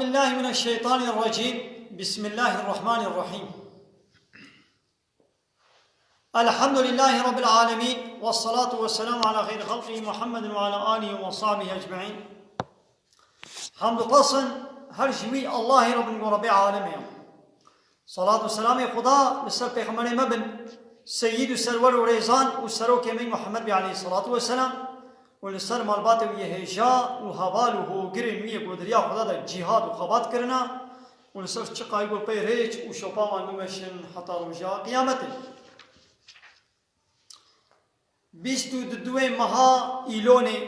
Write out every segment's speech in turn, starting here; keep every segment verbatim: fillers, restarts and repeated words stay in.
بالله من الشيطان الرجيم. بسم الله الرحمن الرحيم. الحمد لله رب العالمين، والصلاة والسلام على خير خلقه محمد وعلى آله وصحبه أجمعين. Hamd û pesn her ji wî Allahê re bin ku Rebbê alemê ye. Salat û selamê Xuda li ser Pêxemberê me bin, Seyyid û Serwer û Rêzan û Serokê me Muhammed bî aleyhissalatu vesselam û li ser malbatê wî yê hêja û heval û hogirên wî yê ku di riya Xuda de cîhad û xebat kirina û li ser çiqayî ku pey rêç û şopa wan bimeşin heta roja qiyametê. Bîst û duwê meha Îlonê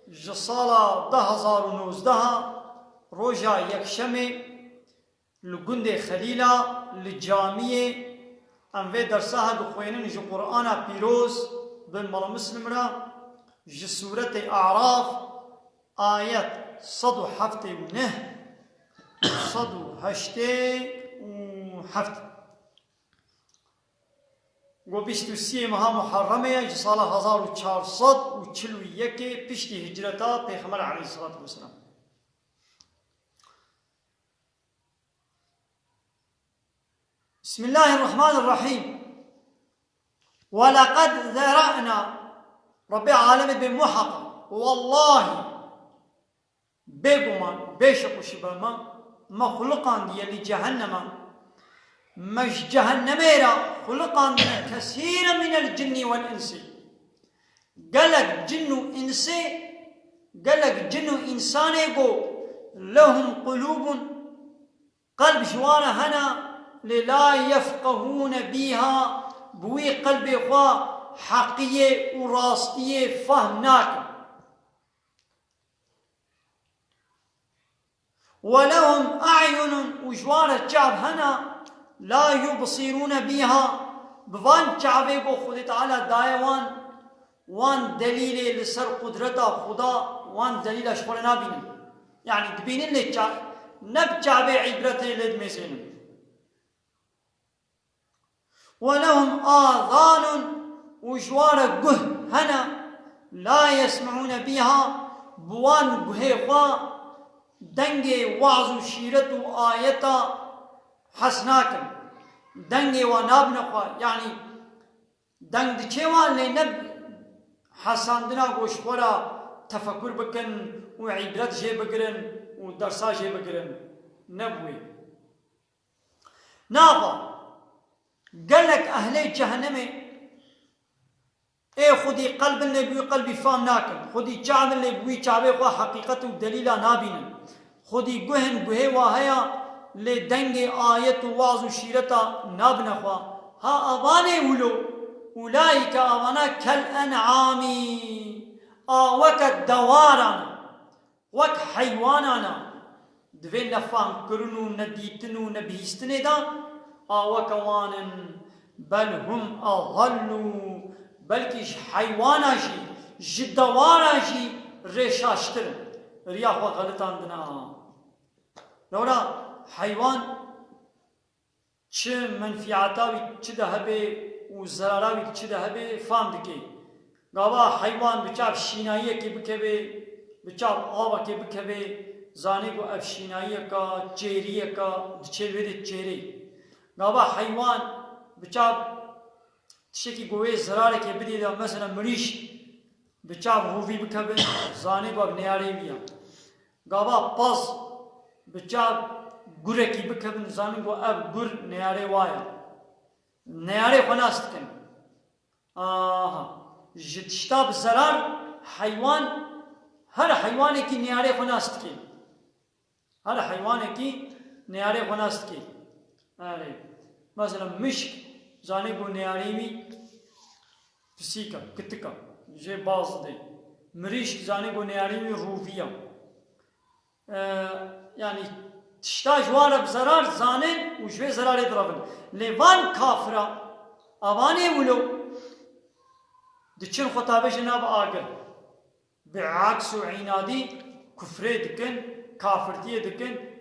ji sala du hezar û nozdeh, roja yekşemê, li gundê Xelîla, li camiyê, em vê dersa he dixwênin ji Qur'ana Pîroz bin mala Muslim re, ji sûretê A'raf, ayet sed û heftê û neh, sed û heştê û heft. Go bîst û siyê meha Muharremê ye, ji sala hezar û çar sed û çil û yekê piştî hicreta Pêxember aleyhissalatu vesselam. Bismillahirrahmanirrahim. Ve lekad zera'na. Rebbê alemê dibê muheqeq. Wellahî. Bêguman, bê şek û şibe me, me xuliqandiye li cehennema. Me ji cehennemê re xuliqandine kesîre minel cinnî wel insî. Gelek cin û insê, gelek cin û însanê ku lehum qulûbun, qelb ji wan re hene, lê la yefqehûne bîha, bi wî qelbê xwe heqiyê û rastiyê fehm nakin. Ve lehum e'yunun, û ji wan re çav hene, la yubsirûne bîha, bi van çavê ku Xwedê Teala daye wan, wan delîlê li ser qudreta Xuda, wan delîla ji xwe re nabînin. Yanî dibînin lê ça-, ne bi çavê îbretê lê dimêzênin. Ve lehum azanun, û ji wan re guh hene, la yesme'ûne bîha, bi wan guhê xwe dengê waz û şîret û ayeta hes nakin. Dengê wan nabine xwe, yanî deng diçe wan lê ne hesandina ku ji xwe re tefekur bikin û îbret jê bigirin û dersa jê bigirin. Ne bi wê. Naxa, gelek ehlê cehennemê ê xwedî qelb in lê bi wî qelbî fam nakin, xwedî çav in lê bi wî çavê xwe heqîqet û delîla nabînin, xwedî guh in guhê wa heye lê dengê ayet û waz û şîreta nabine xwe. Ha avanê wilo, ulaîke avana kel en'amî, a weke dewaran in. Wek heywanan e, di vê nefamkirin û nedîtin û nebihîstinê de, a weke wan in, bel hum adallu, belkî ji heywana jî, ji dewara jî rêşaştir in, riya xwe xelitandina. Lewra heywan çi menfîeta wî çi de hebe û zerara wî çi de hebe fam dike. Gava heywan bi çav şînayiyekê bikeve, bi çav avekê bikeve, zanê ku ev şînayiyeka çêriyeka diçe wê de çêrê. Gava heywan bi çav tiştekî ku wê zerarekê bidê de, mesela mirîşk bi çav hovî bikevin, zanê ku ev neyarê wî ye. Gava pez bi çav gurekî bikevin, zanin ku ev gur neyarê wa ye. Neyarê xwe nas dikin. Aha. Ji tişta bi zerar heywan, her heywanekî neyarê xwe nas dike. Her heywanekî neyarê xwe nas dike. Erê. Mesela mişk, zanê ku neyarê wî pisîk e, kitik e, jê baz dide. Mirîşk, zanê ku neyarê wî rûvî ye. Ee, yanî tişta ji wan re bi zerar zanin û ji vê zerarê direvin. Lê van kafira, avanê wilo, diçin xwe tabêjin nav agir. Bi aks û înadî kufrê dikin, kafirtiyê dikin.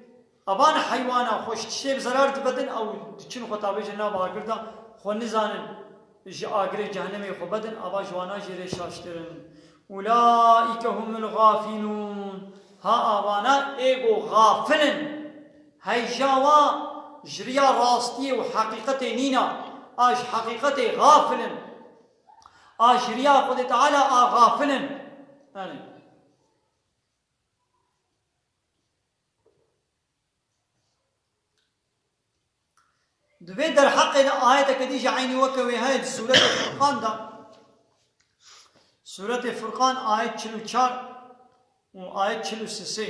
Evan heywana xwe ji tiştê bi zerar divedin, ew diçin xwe tabêjin nav agir de, xwe nizanin ji agirê cehennemê xwe bedin, ava ji wana jî rê şaştir in. Ulaîke humul gafilûn. Ha avana ê ku xafil in, heyja wa ji riya rastiyê û heqîqetê nîna, a ji heqîqetê xafil in, a ji riya Xwedê Teala a xafil in. Belê. Di vê derheqê de ayeteke dî jî eynî weke wê heye di Sûretê Furqan de. Sûretê Furqan ayet çil û çar û ayet çil û sê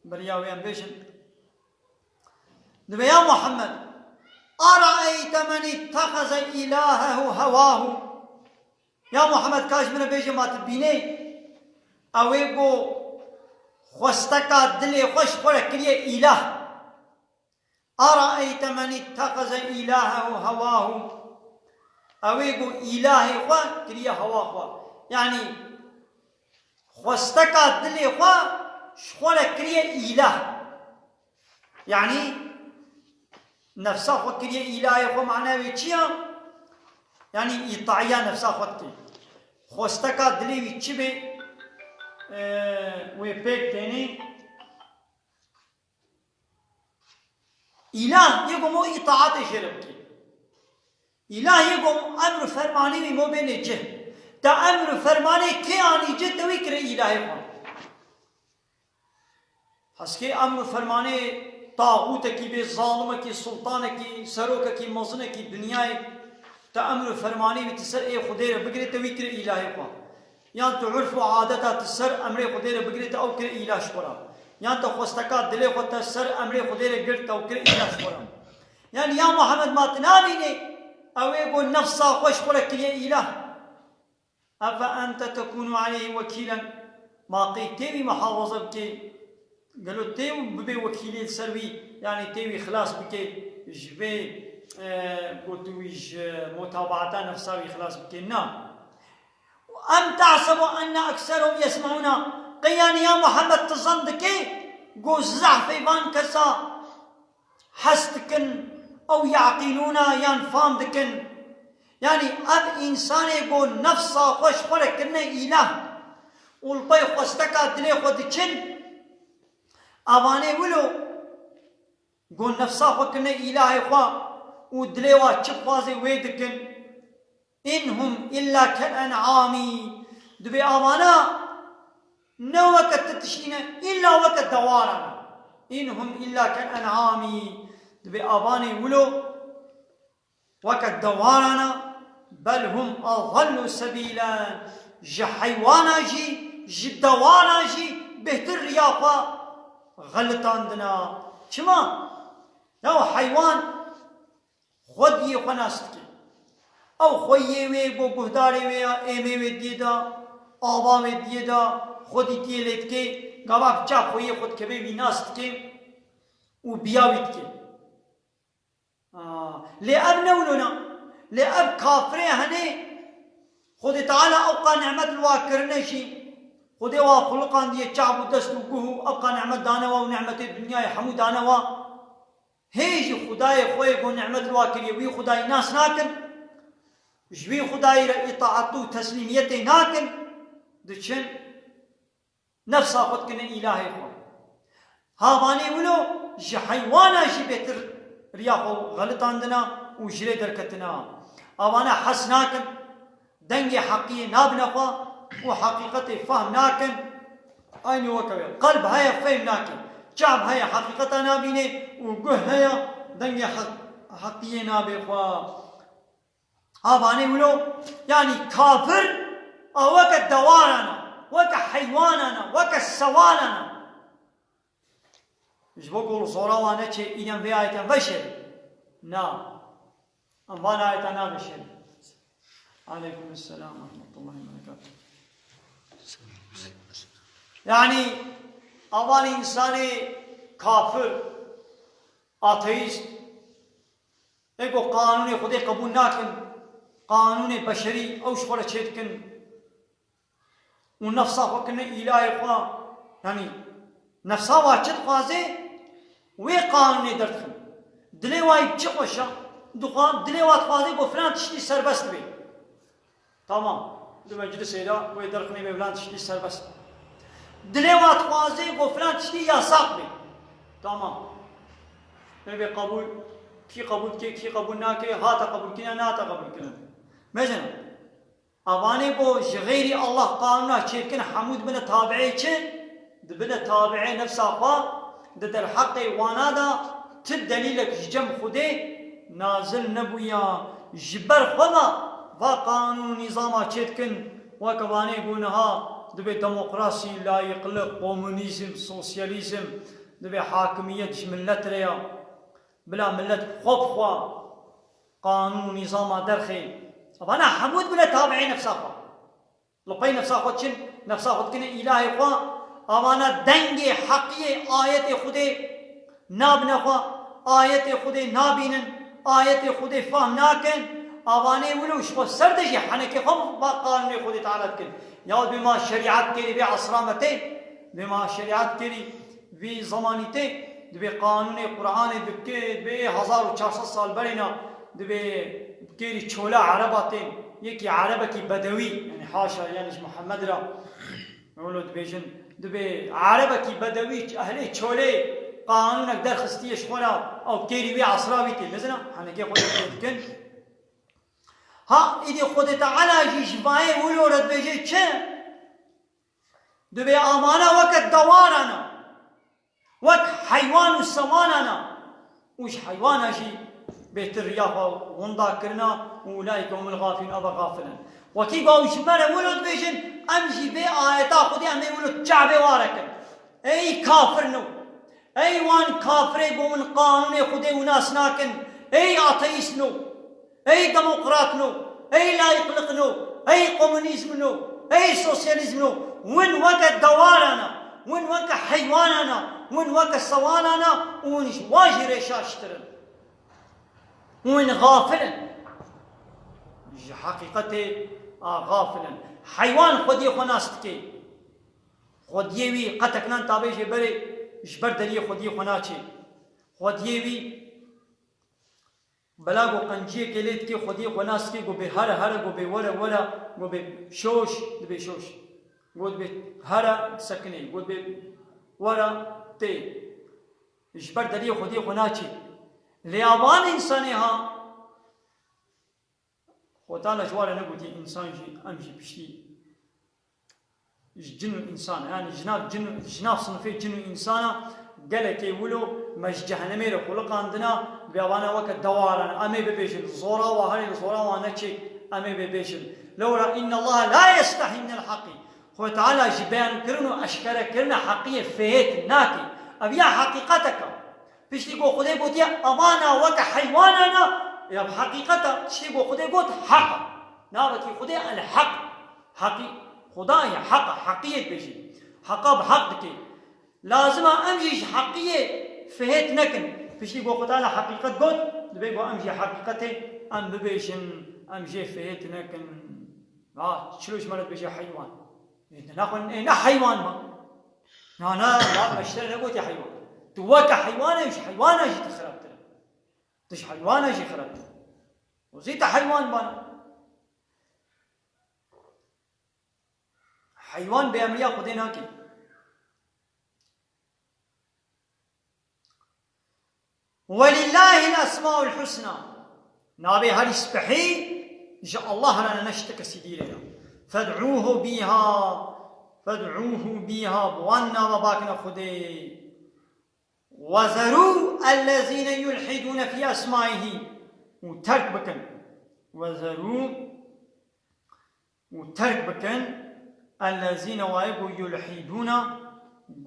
beriya wê em bêjin. Dibê ya Muhammed, "Eraeyte men ittexeze îlahehu hewahu." Ya Muhammed, ka ji min re bêje, ma tu bînê, ew ê ku xwesteka dilê xwe ji xwe re kiriye îlah. "Eraeyte men ittexeze îlahehu hewahu." Ew ê ku îlahê xwe kiriye hewa xwe. Yanî xwesteka dilê xwe ji xwe re kiriye îlah. Yanî nefsa xwe kiriye îlahê xwe, mana wê çi ya? Yanî îtaiya nefsa xwe dike. Xwesteka dilê wî çi bê, e, wê pêk tênê. Îlah yê ku mo îtaatê jê re bike. Îlah yê ku emr û fermanê wî mo bêne cih. Te emr û fermanê kê anî cih, te wî kire îlahê xwe. Heskê emr û fermanê taxûtekî bê, zalimekî, sultanekî, serokekî, mezinekî dinyayê, te emr û fermanê wî ti ser ê Xwedê re bigirê, te wî kire îlahê xwe. Yan tu urf û adeta tu ser emrê Xwedê re bigirê, te ew kire îlah ji xwe re. Yan te xwesteka dilê xwe te ser emrê Xwedê re girt, te ew kire îlah ji xwe re. Yanî ya Muhammed, ma tu nabînê ew ê ku nefsa xwe ji xwe re kiriye îlah? Efe ente tekûnû aleyhî wekîlen. Ma qey tê wî muhafaza bikê? Gelo tê wî bibê wekîlê li ser wî, yanî tê wî xilas bikê ji vê, e, ku tu wî ji mutabaata nefsa wî xilas bikê? Na. Em tehsebu enne ekserhum yesmeûna. Qey yanî ya Muhammed tu zan dikê ku zehfê van kesa hes dikin, ew yeqîlûna yan fam dikin. Yanî ev însanê ku nefsa xwe ji xwe re kirine îlah û li pey xwesteka dilê xwe diçin, evanê wilo ku nefsa xwe kirine îlahê xwe û dilê wa çi dixwaze wê dikin. In hum illa kal en'amî. Dibê avana ne weke ti tiştî ne, îlla weke dewaran e. In hum illa kal en'amî. Dibê avanê wilo weke dewaran e. Bel hum adallu sebîlen. Ji heywana jî, ji dewaran jî bêhtir riya xwe xelitandina. Çima? Ew heywan xwediyê xwe nas dike. Ew xweyê wê, go guhdarê wê ya, êmê wê diyê de, ava wê diyê de, xwedîtiyê lê dike, gava bi çav xweyê xwe dikeve wî nas dike û biya wî dike. Aa, lê ev ne wilo ne. Lê ev kafirê hene, Xwedê Teala ew qa nimet li wa kirine jî, Xwedê wa xuliqandiye çav û dest û guh û ev qa nimet dane wa û nimetê dinyayê hemû dane wa. Hê jî Xwedayê xwe yê ku nimet li wa kiriye, wî Xwedayî nas nakin, ji wî Xwedayî re îtaet û teslîmiyetê nakin, diçin nefsa xwe dikine îlahê xwe. Havanê wilo ji heywana jî bêtir riya xwe xelitandina û ji rê derketina. Avana hes nakin. Dengê heqiyê nabine xwe û heqîqetê fehm nakin. Eynî weke wê. Qelb heye, fehm nake. Çav heye, heqîqeta nabîne û guh heye, dengê heq-, heqiyê nabê xwe. Ha vanê wilo, yanî kafir a weke dewaran e, weke heywanan e, weke sewalan e. Ji bo ku li zora wan neçê, înan vê ayeten veşêrin. Na. Em van ayeta naveşêrin. Aleykum selam ve rahmetullahi ve berekatuhu. Yanî, avan însanê kafir, ateîst, ê ku qanûnê Xwedê qebûl nakin, qanûnê beşerî ew ji xwe re çêdikin, û nefsa xwe kirine îlahê xwe. Yanî nefsa wa çi dixwaze, wê qanûnê derdixin. Dilê wa yî çi xweş e, dixwa-, dilê wa dixwaze ku filan tiştî serbest be. Tamam. Di meclisê de wê derxinê wê filan tiştî serbest be. Dilê wa dixwaze ku filan tiştî yasax be. Tamam. Ê bê qebûl, kî qebûl dike, kî qebûl nake, hate qebûlkirin, nehate qebûlkirin. Mejin. Evanê ku ji xeyrî Allah qanûna çêdikin, hemû dibine tabiê çi? Dibine tabiê nefsa xwe, di derheqê wana de ti delîlek ji cem Xwedê nazil nebûya. Ji ber xwe ve va qanûn û nîzama çêdikin, weke vanê ku niha dibê demokrasî, layîqlik, komunîzm, sosyalîzm, dibê hakimiyet ji milet re ya. Bila milet xwe bi xwe qanûn û nîzama derxê. Evana hemû dibine tabiê nefsa xwe. Li pey nefsa xwe diçin, nefsa xwe dikine îlahê xwe. Evana dengê heqiyê ayetê Xwedê nabine xwe, ayetê Xwedê nabînin, ayetê Xwedê fehm nakin. Evanê wilo ji xwe ser de jî henekê xwe bi qanûnê Xwedê Teala dikin. Ya dibê ma şerîet kêrî vê esra me tê, dibê ma şerîet kêrî vî zemanî tê, dibê qanûnê Qur'anê dibkê, dibê hezar û çar sed sal berê na, dibê kêrî çola Ereba tên, yekî Erebekî bedewî, yani haşa, yani ji Muhammed ra, wilo dibêjin, dibê Erebekî bedewî, ehlê çolê qanûnek derxistiye ji xwe ra, ew kêrî wî esra wî tê, mezina, henekê xwe dikin. Ha, îdî Xwedê Teala jî ji vayê wilo re dibêje çi? Dibê amana weke dewaran e, wek heywan û sewanan e û ji heywana jî bêtir riya xwe winda kirina û ulaîke humul gafilûn, eve gafil in. Wekî ku ew ji me re wilo dibêjin, em jî vê ayeta Xwedê em ê wilo çavê wa re kin. Ey kafirno! Ey wan kafirê ku hûn qanûnê Xwedê wî nas nakin! Ey ateîstno! Ey demokratno, ey layîqlikno, ey komunîzmno, ey sosyalîzmno, win weke dewaran e, win weke heywanan e, win weke sewanan e û win ji wan jî rêşaştir in. Win xafil in. Ji heqîqetê a xafil in. Heywan xwediyê xwe nas dike. Xwediyê wî qetek nan tabê jê berê ji ber deriyê xwediyê xwe naçê. Xwediyê wî Bela ku qenciyekê lê dikê, xwediyê xwe nas dikê, ku bê here here, ku bê were were, ku bê şoş, dibê şoş. Ku dibê here sekinê, ku dibê were tê. Ji ber deriyê xwediyê xwe naçê. Lê avan însanê ha, Xwe Teala ji wan re negotiye însan jî, em jî piştî ji cin û însan, yanî ji nav cin û, ji nav sinifê cin û însana gelekê wilo me ji cehenemê re xuliqandina, vê avana weke dewaran, em ê bibêjin, zora wa herê li zora wa neçê, em ê bibêjin. Lewra inna Allaha la yestehî minel heqî. Xwe Teala ji beyankirin û eşkerekirina heqiyê fêhêt nake. Ev ya heqîqeteke. Piştî ku Xwedê gotiye, "Evana weke heywanan e", ya bi heqîqeta tiştê ku Xwedê got, heq e. Navekî Xwedê El-Heq. Heqî, Xuda ye, heq e, heqiyê dibêjî. Heqa bi heq dike. Lazim e em jî ji heqiyê fihêt nekin. Piştî ku Xwedê li heqîqet got, dibê ku em jî heqîqetê em bibêjin, em jê fihêt nekin. Ha, çilo ji me re dibêje heywan. Ê, de naxwe, ê, ne heywan ba. Na, na, na, me ji te re negotiye heywan. Tu weke heywan e, ji heywana jî tu xirabtir e. Tu ji heywana jî xirabtir e. Û zî te heywan bana. Heywan bêemriya Xwedê nake. "Welillahil esmaul husna." Navê herî spehî ji Allah re ne, ne ji ti kesî dî re ye. "Fed'ûhu bîha, fed'ûhu bîha." Bi wan nava bakine Xwedê. "Wezerû ellezîne yulhidûne fî esmaihi." Û terk bikin. "Wezerû", û terk bikin, "ellezîne", wayê ku "yulhidûne",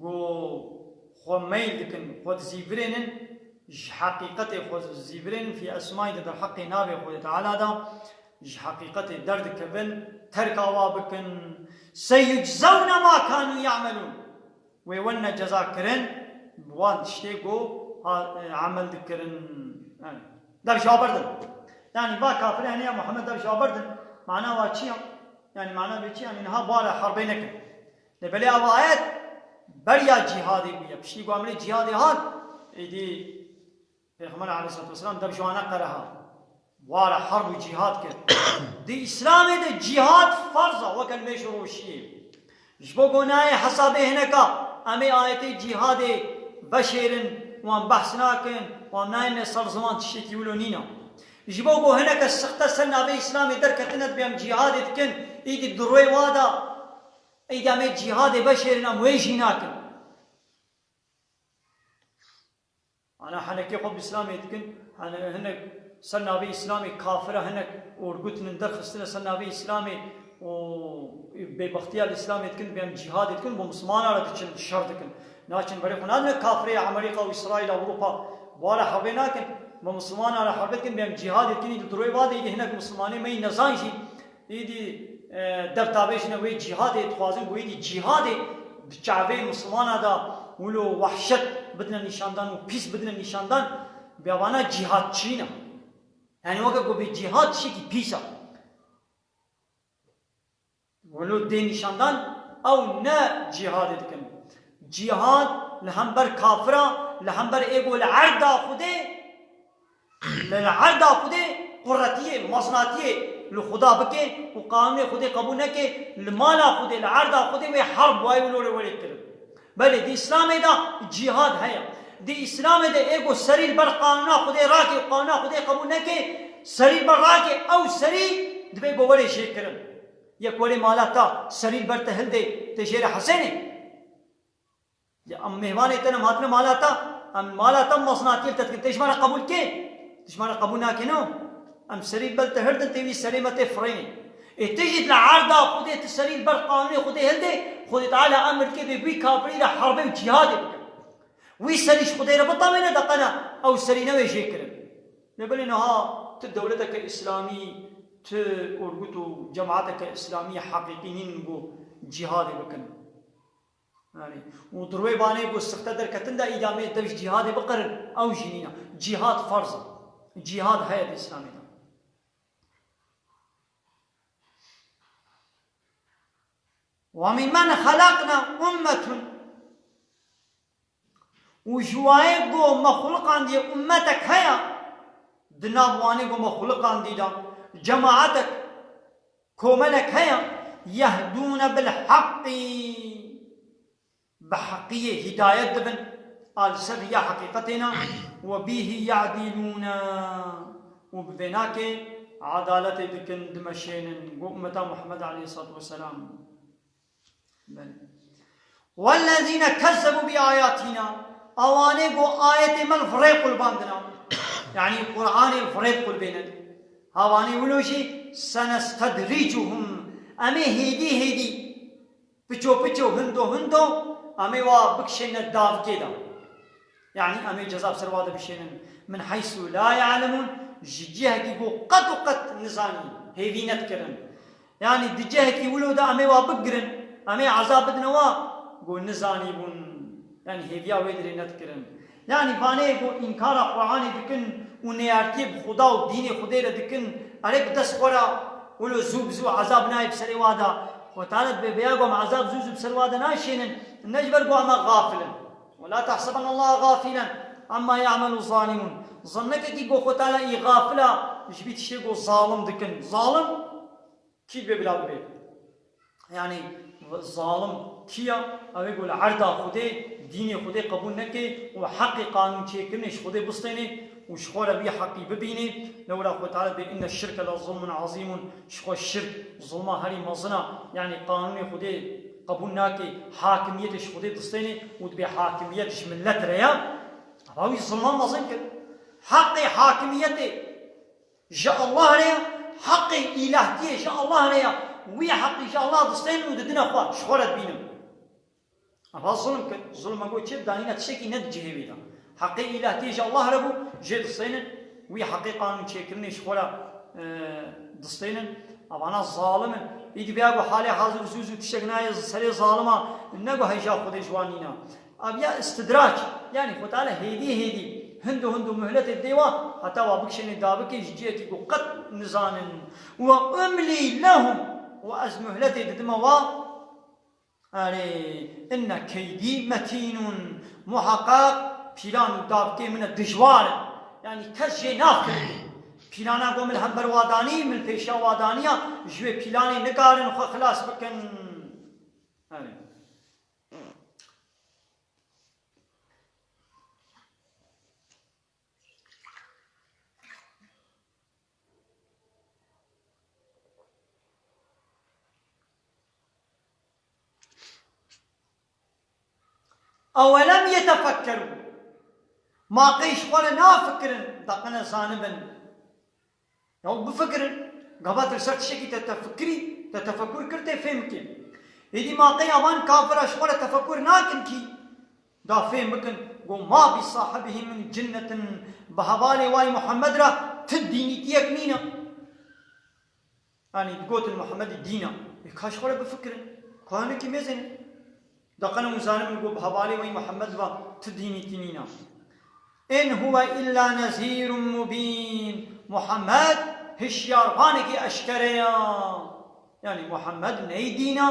ku xwe meyl dikin, xwe dizîvirênin, ji heqîqetê xwe dizîvirênin, "fî esmaî", di derheqê navê Xwedê Teala de, ji heqîqetê derdikevin, terka wa bikin. "Seyuczewne ma kanû ya'melûn." Wê wene ceza kirin, bi wan tiştê ku ha, e, emel dikirin. Yani, dev ji wa berdin. Yani, va kafirê hene ya Muhammed dev ji wa berdin. Mana wa çi ya? Yani, mana wê çi? Yani, niha bare herbê nekin. Lê belê ev ayet beriya cîhadê bûye. Piştî ku emrê cîhadê hat, êdî Pêxember aleyhissalatu vesselam dev ji wan neqere ha. Ware herb û cîhad kir. Di Îslamê de cîhad ferz e, weke li mêş û roşiyê. Ji bo ku nayê hesabê hineka, em ê ayetê cîhadê veşêrin, wan behs nakin, wan nayêne ser ziman, tiştekî wilo nîne. Ji bo ku hineke sixte ser navê Îslamê derketine, dibê em cîhadê dikin, îdî di rûyê wa de, îdî em ê cîhadê veşêrin, em wê jî nakin. Ana hinekê xwe bi Îslamê dikin, hine-, hinek ser navê Îslamê kafira, hinek orgutinin derxistine ser navê Îslamê û bêbextiya li Îslamê dikin, bê em cîhadê dikin, bo Mislimana re diçin, şer dikin. Naçin berê xwe nadine kafirê Amerîka û Îsraîl, Ewropa, bi wan re herbê nakin, bo Mislimana re herbê dikin, bê em cîhadê dikin, îdî di rûyê va de îdî hinek Mislimanê me yî nezan jî, Êdî, e, dev tavêjine wê cîhadê, dixwazin ku êdî cîhadê di çavê Mislimana de wilo wehşet bidine nîşandan û pîs bidine nîşandan, bê vana cîhad çîne. Yani weke ku bê cîhad tiştekî pîs e. Wilo dê nîşandan, ew ne cîhadê dikin. Cîhad li hember kafira, li hember ê ku li erda Xwedê Li, li erda Xwedê quretiyê, mezinatiyê li Xuda bike û qanûnê Xwedê qebûl neke, li mala Xwedê, li erda Xwedê wê herb wayê wilo re were kirin. Belê, di Îslamê de cîhad heye. Di Îslamê de ê ku serî li ber qanûna Xwedê rake û qanûna Xwedê qebûl neke, serî li ber rake, ew serî divê ku were jêkirin. Yek were mala te, serî li ber te hildê, te jê re hesênê. Ya em mêvanê te ne, em hatine mala te, em mala te mezinatiyê li te dikin. Te ji me re qebûl kê? Te ji me re qebûl nake, no? Em serî li ber te hirdin, tê wî serê me tê firênê. Ê te jî li erda Xwedê, tu serî li ber qanûnê Xwedê hildê, Xwedê Teala emir dike bê wî kafirî re herbê û cîhadê bike. Wî serî ji Xwedê re bitewêne, de qena ew serî newê jê kirin. Lê belê niha tu dewleteke Îslamî, tu orgut û cemaeteke Îslamî heqîqî nînin ku cîhadê bikin. Yani, û di rûyê vanê ku sixte derketin de îdî em ê dev ji cîhadê biqerin, ew jî nîne. Cîhad ferz e. Cîhad heye di Îslamê de. وَمِمَّنْ خَلَقْنَا أُمَّةٌ. Û ji wayê ku me xuliqandiye ummetek heye, di nav wanê ku me xuliqandî de, cemaetek, komelek heye, يَهْدُونَ بِالْحَقِّ. Bi heqiyê hîdayet dibin, a li ser riya heqîqetê ne, وَبِهِ يَعْدِلُونَ. Û bi vê nakê edaletê dikin, dimeşênin, ku ummeta Muhammed aleyhissalatu vesselam. Belê. وَالَّذِينَ كَذَّبُوا بِآيَاتِنَا. Awanê ku ayetê me li virê qulbandina. Yani Qur'anê li virê qulbêne. Hawanê wilo jî سَنَسْتَدْرِجُهُمْ. Em ê hêdî hêdî, piço piço, hindo hindo, em ê wa bikişêne davkê de. Yani em ê ceza bi ser wa de bişênin. مِنْ حَيْثُ لَا يَعْلَمُونَ. Ji cihekî ku qet û qet nizanî, hêvî nedikirin. Yani di cihekî wilo de em ê wa bigirin, em ê ezab bidine wa ku nizanîbûn. Yani hêviya wê dirê nedikirin. Yani vanê ku înkara Qur'anê dikin û neyartiyê bi Xuda û dînê Xwedê re dikin, erê bi dest xwe re wilo zû bi zû ezab nayê bi serê wa de. Xwe Teala dibê vêya ku em ezab zû zû bi ser wa de naşênin, ne ji ber ku em gafil in. وَلَا تَحْسَبَنَّ اللَّهَ غَافِلًا عَمَّا يَعْمَلُ الظَّالِمُونَ. Zannekekî ku Xwe Teala î gafila ji bî tiştê ku zalim dikin. Zalim kî dibê bila bibê? Yani zalim kî ya? Ew ê ku li erda Xwedê, dînê Xwedê qebûl neke û heqê qanûn çêkirinê ji Xwedê bistênê û ji xwe re wî heqî bibînê. Lewra Xwe Teala dibê إِنَّ الشِّرْكَ لَظُلْمٌ عَظِيمٌ. Ji xwe şirk zulma herî mezin e. Yani qanûnê Xwedê qebûl nake, hakimiyetê ji Xwedê distênê û dibê hakimiyet ji milet re ya. Eva wî zilma mezin kir. Heqê hakimiyetê ji Allah re ya, heqê îlahtiyê ji Allah re ya. Wî heqî ji Allah distênin û didine xwe, ji xwe re dibînin. Eva zulm kir. Zulm me got çi? Danîna tiştekî ne di cihê wî de. Heqê îlahtiyê ji Allah re bû, jê distênin. Wî heqê qanûn çêkirinê ji xwe re, e, distênin. Evana zalim in. Îdî vêya ku halê hazir zû zû tiştek nayê serê zalima, ne ku hêja Xwedê ji wan nîne. Ev ya istidrac. Yani Xwe Teala hêdî hêdî, hindo hindo muhletê dê wa, heta wa bikişênê davkê ji cihekî ku qet nizanin. وَأُمْلِي لَهُمْ. Û ez muhletê didime wa. Erê, inne keydî metînun. Muheqeq pîlan û davkê min e dijwar in. Yani kes jê nafirin. Pîlana ku min li hember wa danî, min pêşiya wa daniya, ji wê pîlanê nikarin xwe xilas bikin. Erê. أولم يتفكروا. Ma qey ji xwe re nafikirin, daqine zanibin. Ya bifikirin. Gava tu li ser tiştekî te tefikirî, te tefekur kir, tê fêm bikî. Êdî ma qey avan kafira ji xwe re tefekur nakin kî, da fêm bikin, go ma bi sahibihî min cinnetin, bi hevalê wayî Muhammed re ti dînîtiyek nîne. Yanî digotin Muhammedî dîn e. Ê ka ji xwe re bifikirin. Ka hinekî mêzênin. Daqene hûn zanibin ku bi hevalê wê Muhammed ve ti dînîtî nîne. In huve illa nezîrun mubîn. Muhammed hişyarvanekî eşkere ya. Yanî Muhammed neyî dîn e,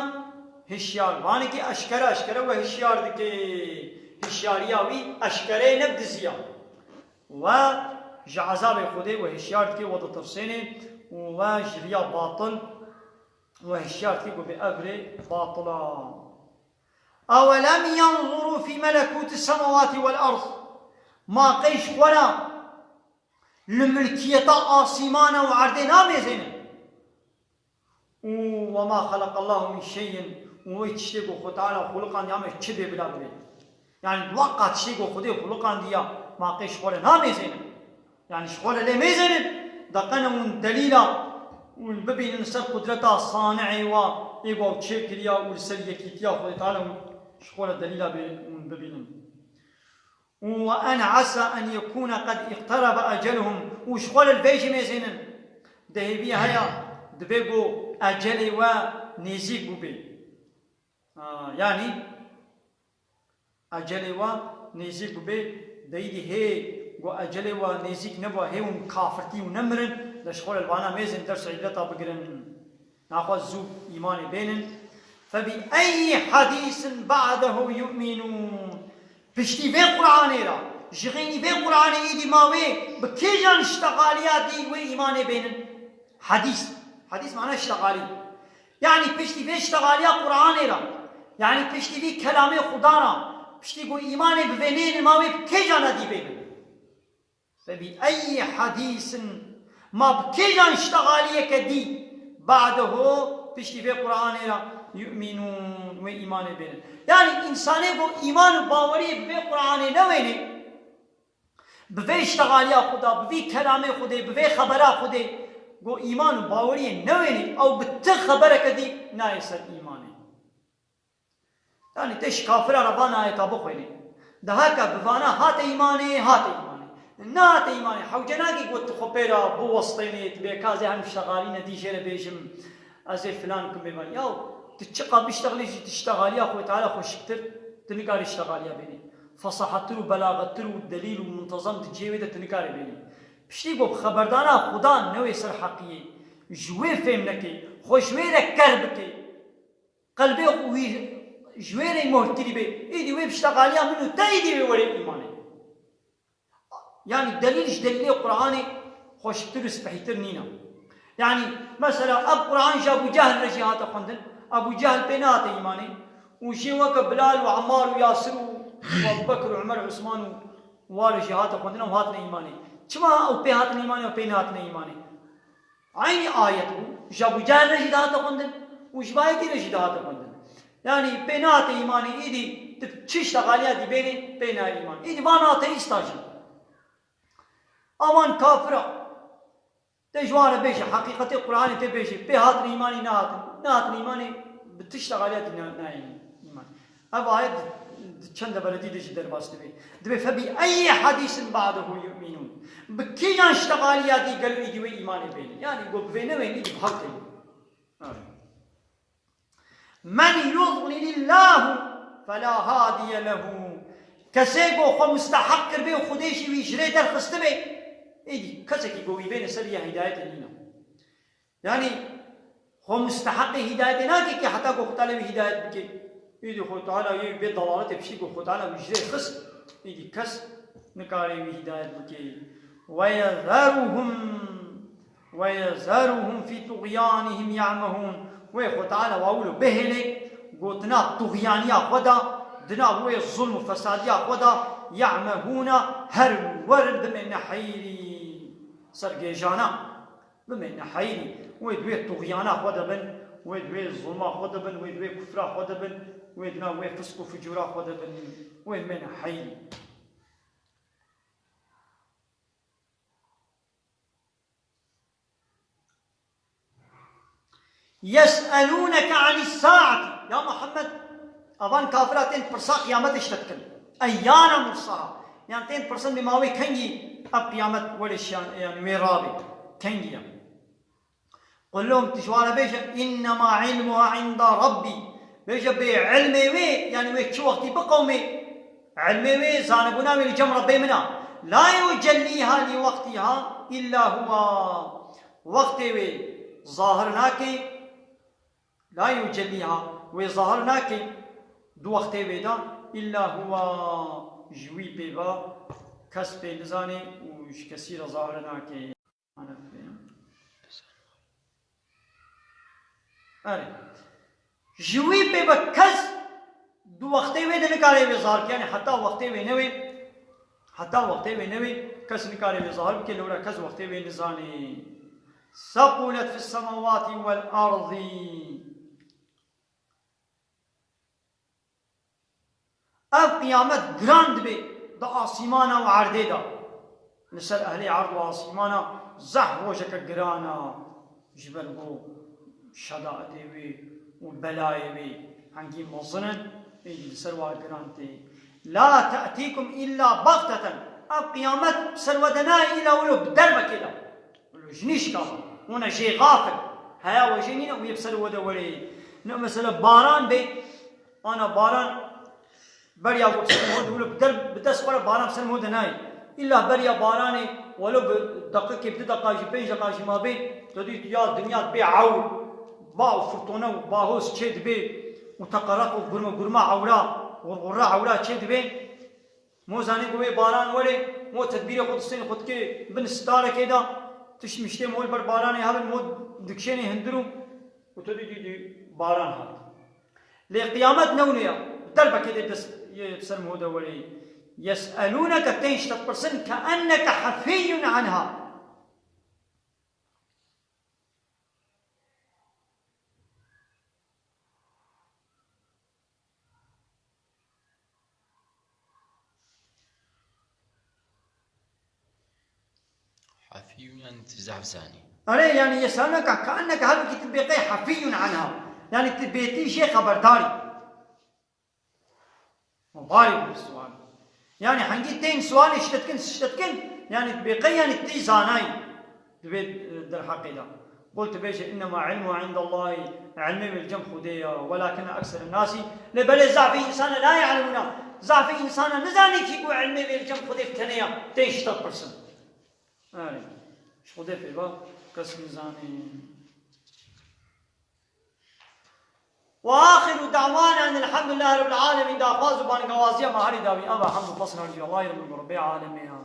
hişyarvanekî eşkere, eşkere we hişyar dike. Hişyariya wî eşkere ye, ne bi dizî ya. We ji ezabê Xwedê we hişyar dike, we ditirsêne û we ji riya batil we hişyar dike ku bê ev rê batil a. Ewelem yenzuru fî melekûti semawatî wel erd. Ma qey ji xwe re li milkiyeta asîmana û erdê namêzêne? Û وَمَا خَلَقَ اللّٰهُ مِنْ شَيْءٍ, û wê tiştê ku Xwe Teala xuliqandiya me çi bê bila bibê. Yanî, weka tiştê ku Xwedê xuliqandiya, ma qey ji xwe re namêzênin. Yanî, ji xwe re lê mêzênin, daqene hûn delîla hûn bibînin ser qudreta Sani'ê wa, ê ku ew çêkiriya û li ser yekîtiya Xwedê Teala hûn ji xwe re delîla bê hûn bibînin. وأن عسى أن يكون قد اقترب أجلهم. Û ji xwe li vê jî mêzênin. Dehêvî heye, divê ku ecelê we nêzîk bûbê. Ha, yanî, ecelê we nêzîk bûbê, deyîdî hê ku ecelê we nêzîk nebû, hê hûn kafirtî û nemirin, de ji xwe li vana mêzin ders îbreta bigirin. Naxwe zû îmanê bênin. فَبِأَيِّ حَدِيثٍ بَعْدَهُ يُؤْمِنُونَ. Piştî vê Qur'anê re, ji xeynî vê Qur'anê êdî ma wê bi kêjan ştexaliya dî wê îmanê bênin? Hadîs. Hadîs mana ştexalî. Yanî piştî vê ştexaliya Qur'anê re, yanî piştî vî kelamê Xudan re, piştî ku îmanê bi vê nênin ma wê bi kêjan re dî bênin? فَبِأَيِّ حَدِيثٍ. Ma bi kêjan ştexaliyeke dî, بَعْدَهُ, piştî vê Qur'anê re, يُؤْمِنُونَ, wê îmanê bênin. Yanî însanê ku îman û baweriyê bi vê Qur'anê newênê, bi vê ştexaliya Xuda, bi vî kelamê Xwedê, bi vê xebera Xwedê, ku îman û baweriyê newênê, ew bi ti xebereke dî nayê ser îmanê. Yanî te ji kafira re van ayeta bixwênî. Daha ka bi vana hate îmanê, hate îmanê. Nehate îmanê. Hewce nake ku tu xwe pê re biwestênê, tu bê ka ez ê hem ştexalî ne dî jê re bêjim, ez ê filan kim bê van. Yaw, tu çiqa biştexlî jî tu ştexaliya Xwedê Teala xweşiktir, tu nikarî ştexaliya bênî. Fesahettir û belaxettir û delîl û muntezem di cihê wê de tu nikarî bênî. Piştî ku bi xeberdana Xudan newê ser heqiyê, ji wê fêm nekê, xwe ji wê re ker bikê. Qelbê wî ji wê re mohrkirî bê. Êdî wê bi ştexaliya min û te êdî wê were îmanê. Yanî delîl ji delîlê Qur'anê xweşiktir û spehîtir nîne. Yanî mesela ev Qur'an ji Ebû Cehl re jî hate xwendin. Ebû Cehl pê nehate îmanê. Û jê weke Bilal û Emmar û Yasir û Ebû Bekir û Umer û Usman û wa re jî hate xwendin, ew hatine îmanê. Çima ew pê hatine îmanê, ew pê nehatine îmanê? Eynî ayet bû. Ji Ebû Cehl re jî dihate xwendin û ji bayekî re jî dihate xwendin. Yanî pê nehate îmanê, îdî tu çi ştexaliya dî bênê, pê nehate îman. Îdî van ateîsta jî. Aman kafira. Te ji wan re bêje, heqîqetê Qur'anê tê bêje, pê hatin îmanê nehatin. Nehatin îmanê bi ti ştexaliya dî ne-, nayê îman. Ev ayet di, di çend deveretî de jî derbas dibe. Dibe, "Fe bi eyyi hadîsin ba'dehu yu'minûn." Bi kîjan ştexaliya dî gelo îdî wê îmanê bêne? Yanî, go bi vê newênî, îdî bi hewt têne. Men yudlilillahu fela hadiye lehu. Kesê go xwe musteheq kiribe û Xwedê jî wî ji rê derxistibe, êdî kesekî go wî bêne ser ya hîdayetê nîne. Yanî xwe musteheqê hîdayetê nake ki heta ku Xwe Teala wî hîdayet bike. Êdî Xwe Teala yê bê dalaletê piştî ku Xwe Teala wî ji rê xist, êdî kes nikare wî hîdayet bike. Ve yezeruhum, ve yezeruhum fî tuğyanihim ya'mehûn. Wê Xwe Teala wa wilo bihêle, gotina tuxyaniya xwe de, di nav wê zulm û fesadiya xwe de, ya'mehûne, her werin bimêne heyrî. Sergêjana. Bimêne heyrî. Wê di wê tuxyana xwe de bin, wê di wê zulma xwe de bin, wê di wê kufra xwe de bin, wê di nav wê fisk û fucûra xwe de bin, wê bimêne heyrî. يسألونك عن الساعة. Ya Muhammed, evan kafira tên pirsa qiyametê ji te dikin. Eyyane mursaha. Yan tên pirsin bi mawê kengî ev qiyamet were şiyan, yani wê rabê. Kengî ya. Qul lehum, tu ji wan re bêje, innema ilmuha inda Rabbi. Bêje bê ilmê wê, yani wê çi wextî biqewmê, ilmê wê, zanibûna wê li cem Rebbê min a. La yucellîha li wextîha illa huwa. Wextê wê zahir nake, la yucellîha, wê zahir nake di wextê wê de, illa huwa, ji wî pê ve kes pê nizane û ji kesî re zahir nake. Erê. Ji wî pê ve kes di wextê wê de nikare wê zahir ke, yani heta wextê wê newê, heta wextê wê newê kes nikare wê zahir bike, lewra kes wextê wê nizanê. Sequlet fis semawati vel ardî. Ev qiyamet giran dibe di asîmana û erdê de. Li ser ehlê erd û asîmana zehf rojeke giran a. Ji ber ku şedaetê wê û belayê wê hengî mezin in, êdî li ser wa giran tê. La te'tîkum îlla baxteten. Ev qiyamet bi ser we de nayê îla wilo bi derbekê de. Wilo ji nîşka ve. Hûn e jê xafil. Heya we jê nîne û yê bi ser we de werê. Ne mesela baran bê, ana baran beriya ku bi ser ho de wilo bi der, bi dest xwe re baran bi ser ho de nayê. Îlla beriya baranê welo bi deqikê, bi du deqa jî, pênc deqa jî ma bê, tu dî ya dinya dibê ewr. Ba û firtone û bahoz çê dibê û teqereq û gurme gurme ewra, xurxurra ewra çê dibê. Mo zanî ku wê baran were, mo tedbîrê xwe distên xwe dike bin starekê de, tişt miştê mo li ber baranê hebin, mo dikişênê hundir û, û tu dî, dî, dî baran hat. Lê qiyamet newne ya, derbekê dê dest yê ser mo de were. Yes'elûneke, tên ji te dipirsin, ke'enneke hefîyun anha. Hefîyun, yani tu zehf zanî. Erê, yani yes'elûneke ke'enneke, halbûkî tu bêqey hefîyun anha. Yani tu bêtî jê xeberdarî. Barî bi sual. Yani hengî tên sualê şitkin, şitkin, yani bêqey yani tî zanayî. Dibê, e, derheqê de. Qul, tu bêje, innema ilmuha indallahi, ilmê wê li cem Xwedê ya, welakinne ekseren nasi, lê belê zafê însana la ya'lemûna, zafê însana nizanî kî ku ilmê wê li cem Xwedê bi tenê ya, tên ji te dipirsin. Erê, ji Xwedê pê ve kes nizanî. Ve axiru da'wana enil hamdülillahi rabbil alemin. Daxwaz û bangewaziya me herî dawî ev e, hemd û pesna ji Allahî re, Rebbê alemê ya.